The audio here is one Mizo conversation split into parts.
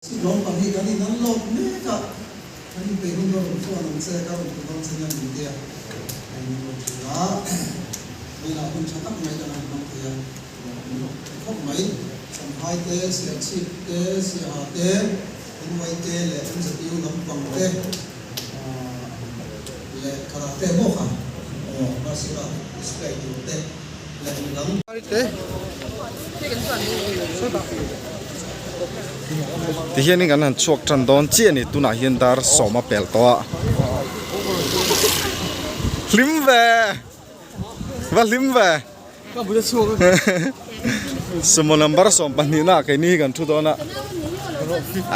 Lawm pang hi kan in an lawk mek a, kan inpeih hun ka rawn phone ang che, ka rawn pe dawn che nia min tia a in rawn hrilh a, vawiinah hun tha tak mai kan han hmang thei a, lawm awm khawp mai. Champhai te, Serchhip te, Siaha te, NYK leh MZU lampang te leh Karate maw kha aw Basira display tur te leh midang te. Tihianin kan han chhuak tan dawn chiah a ni tunah hian dar sawm a pel tawh a hlim ve va hlim ve sumo number 12 na keini hi kan thu dawn a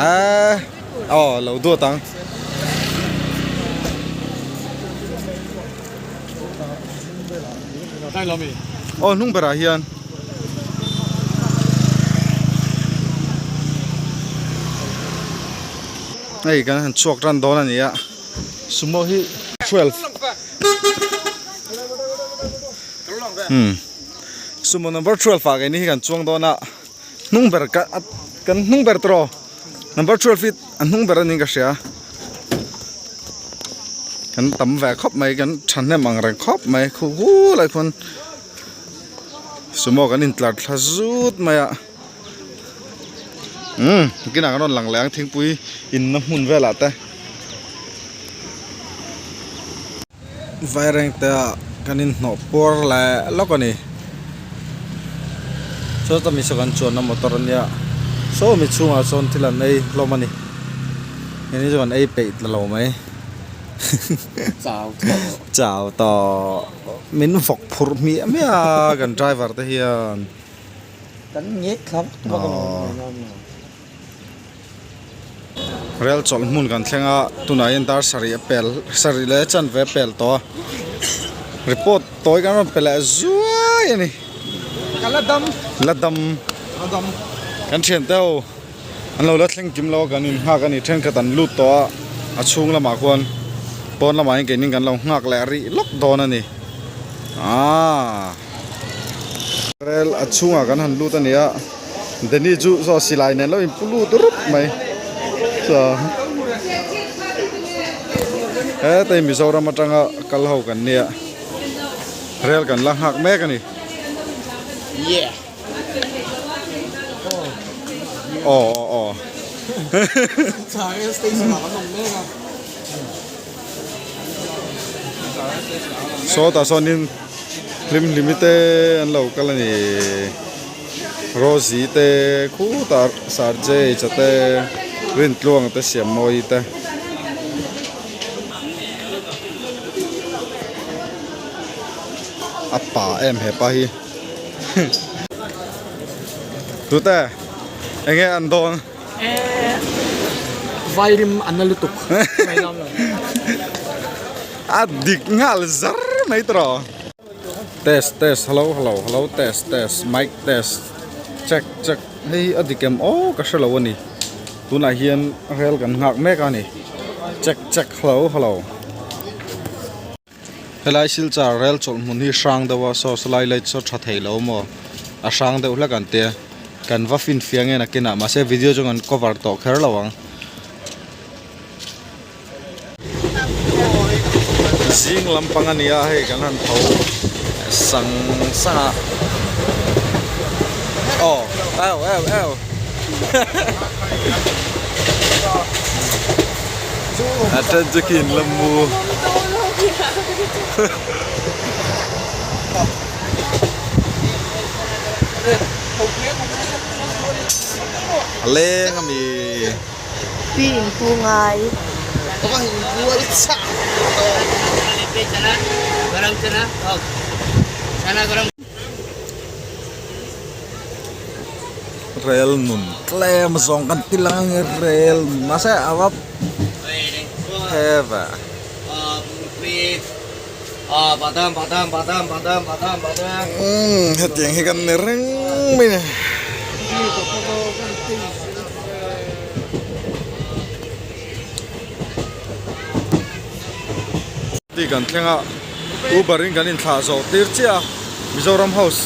aaa aw lo duat ang. Aw hnung berah hian hei kan han chhuak tan dawn a ni a sumo hi 12 umm sumo number 12 ah keini hi kan chuang dawn a hnung ber ka kan hnung ber tawh number 12 hi a hnung ber a niin ka hria. Kan tam ve khawp mai kan thahnem ang reng khawp mai khu hu lai khuan sumo kan intlar thla zut mai a umm kinah kan rawn lang leh ang thingpui inna hmun velah te vaireng te ah kan inhnawh puar leh lawk a ni chuan mi saw kan chuanna motor ania saw mi chhungah sawn thil an ei hlawm a ni. Hei chuan ei peih ta lo mai chau tawh min vawk phurh hmiah hmiah a kan driver te hian rel chawlh hmun kan thleng a tunah hian dar sarih a pel sarih leh chanve a pel tawh a report tawi kan rawn pe leh zuai a ni la dam kan thiante ho. An lo la thleng kim lo a kan in nghak a ni thenkhat an lut tawh a a chhung lamah khuan pawn lamah hian keinin kan lo nghak leh rih lawk dawn a ni aaa rel a chhungah kan han lut a ni a Danny chu saw silai nen lo in pu lut rup mai chuan hetai Mizoram atanga kal ho kan nia rel kan la nghak mek a ni. Aw aw aw Sawtah sawnin hlim hlimi te an lo kal a ni Rosie te khutah Sarjay cha te Rintluang te Siammawi te. A pa em hepa hi. Tute enge an dawn? Eh vairim an na lutuk mai lam lo. A dik nghal zar mai tawh. Test test hello hello hello test test mic test check check hei a dik em aw ka hrelo a ni tunah hian rel kan nghak mek a ni check check hello hello. Helai Silchar rel chawlh hmun hi hrang deuh a saw salai light saw tha thei lo maw a hrang deuh hlek an tia kan va finfiah nge nakin ah mahse video chu kan cover tawh kher lo ang. Zing lampang a ni a hei kan han tho sang sang a aw eu eu eu. A then chu khi in la mu a leng ami. Pi in pu ngai. Rel nun tlem zawng kan ti lang ange rel nun mahse a va heva. Umm hetiang hi kan ni reng mai a ni. Tih kan thleng a Uber in kan inthlah zawh tir chiah a Mizoram House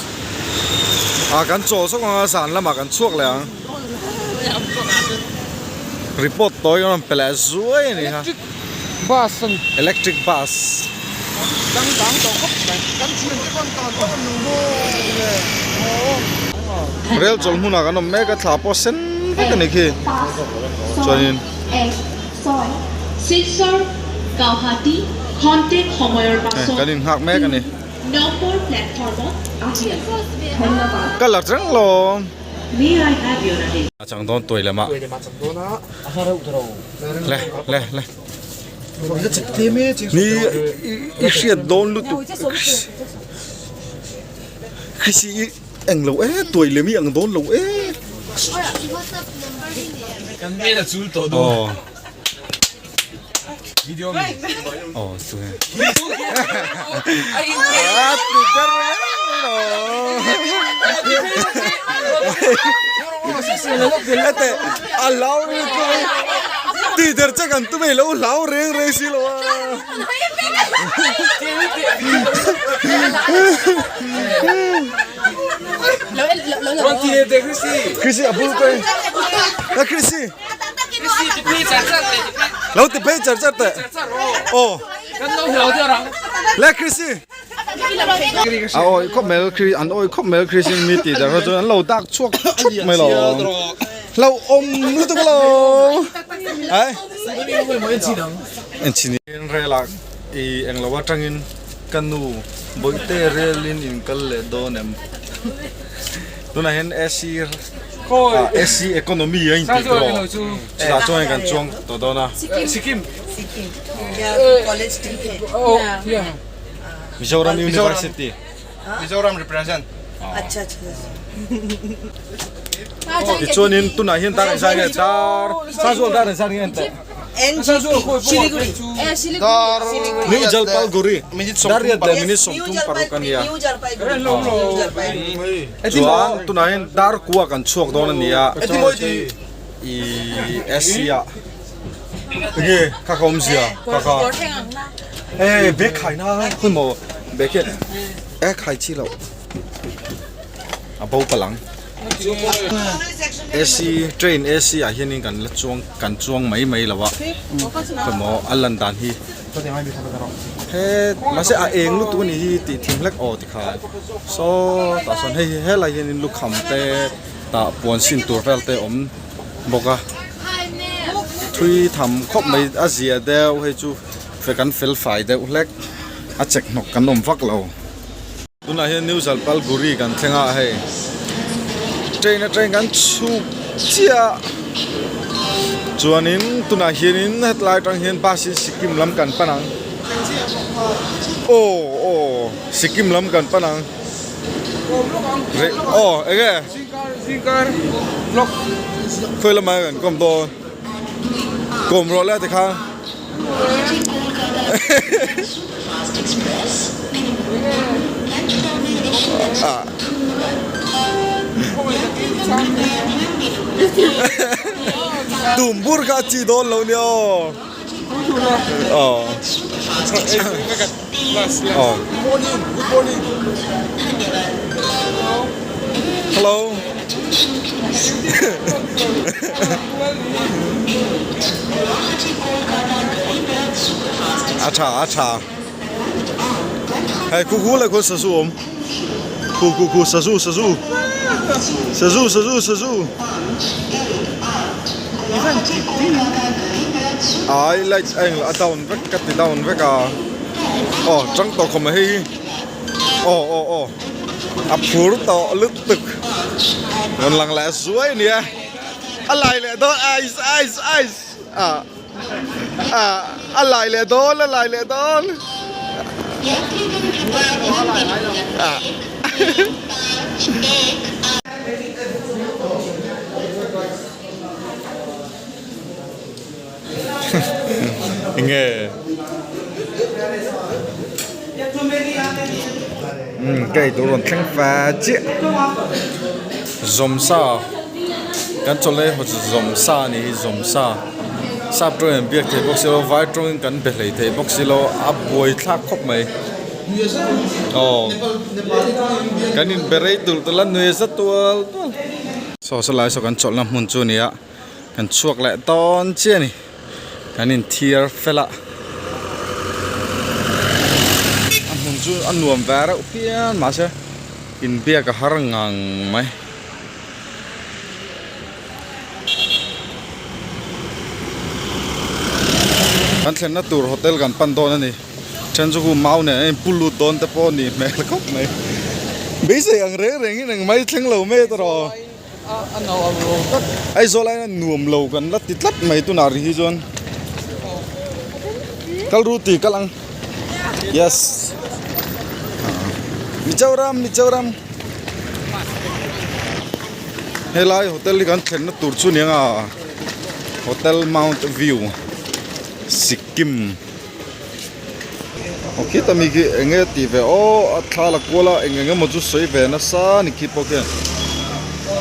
ah kan chawl sawk ang a zan lamah kan chhuak leh ang. Report tawi a rawn pe leh zuai a ni kha. Electric bus a ni. Electric bus. Dang dang tawh khawp mai. Kan thian te pawn tan tawh an lo maw le aw. Rel chawlh hmunah kan awm mek a thla pawh sen vek a ni khi. Chuanin. Kan innghak mek a ni. Ka la reng lo. A chang dawn tuai lamah. Le le le. Ni i hriat dawn lutuk. Khisi i eng lo e tuai lem i ang dawn lo e. Aw. Video mi. Aw chu he. A ti ber mai lo. Ete a hlau ri tu mai. Ti der che kan tu mai lo hlau reng reng si lo a. Chrissy a bul ko. Chrissy. Lo ti phei char char teh. Aw. Le Chrissy. A awi khawp mai Chris an awi khawp mai Chrissy mi tih der kha chuan an lo dak chhuak thup mai lo. Hlo awm lutuk lo. Ai. En chin rel ah i englo atangin ka nu bawihte relin in kal leh dawn em. Tunah hian AC AC economy a intih tur aw chutah chuan kan chuang tawh dawn a. Sikkim Mizoram University. Mizoram represent. Tichuanin tunah hian dar engzah nge dar Sazual dar engzah nge enteh. New Jalpaiguri dar riat leh minute 36 a nia. Chuan tunah hian dar kua kan chhuak dawn a ni a ih AC ah enge kha ka awmzia kha kha eh bag khai na hun maw bag hian eh khai chi loh a bo palh ang. AC train AC ah hianin kan la chuang kan chuang mai mai lo a khawimaw a lan dan hi he mahse a eng lutuk a nih hi tih thim hlek aw tikhan saw tah sawn hei hi helai hianin lukham te tah puan sin tur vel te a awm bawk a thui tham khawp mai a zia deuh hei chu fe kan fel fai deuh hlek a chek hnawk kan awm vak lo. Tunah hian New Jalpaiguri kan thleng a hei train atangin kan chhuk chiah a chuanin tunah hianin hetlai atang hian bus in Sikkim lam kan pan ang aw aw Sikkim lam kan pan ang aw enge khawi lamah kan kawm dawn kawm rawh le tikhan. Tum bur kha a chi dawn lo nia aw. Aw. Aw. Hello. A tha a tha hei khu khu leh khaw sazu awm khu khu khu sazu sazu sazu sazu sazu ai light a englo a down vek ka ti down vek a aw tang tawh khawm a hei hi aw aw aw a phur tawh lutuk rawn lang leh zuai a nia. A lai leh dawn ice ice ice ah ah a lai leh dawn a lai leh dawn ah enge umm ka eitur rawn thleng fa chiah zawmsa kan chawlh lai haw chu zawmsa a ni hi zawmsa sap tawngin an biak thei bawk si lo vai tawngin kan be hlei thei bawk si lo a buai thlak khawp mai aw kan inbe rei tulh tulh a nuai za tual tual saw sawlai saw kan chawlhna hmun chu a ni a. Kan chhuak leh dawn chiah a ni. Kan inthiar fel a. A hmun chu a nuam ve reuh phian mahse inbiak a har ngang mai. Kan thlenna tur hotel kan pan dawn a ni. Then chu khu mau nen a inpu lut dawn te pawh a nih hmel khawp mai. Beisei ang reng reng in engmah i thleng lo mai tawh. Aizawl aiin a nuam lo kan la ti tlat mai tunah ri hi chuan. Kal ru ti kal ang. Yes. Mizoram Mizoram. Helai hotel hi kan thlenna tur chu ni ang a Hotel Mount View Sikkim. Aw khita mi khi eng nge tih ve aw a thla la kual a eng eng emaw chu sawi ve nasa a ni khi pawh khian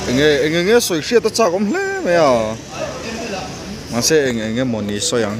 eng nge eng eng nge sawi hriat a chak awm hle mai a mahse eng eng emaw ni sawi ang.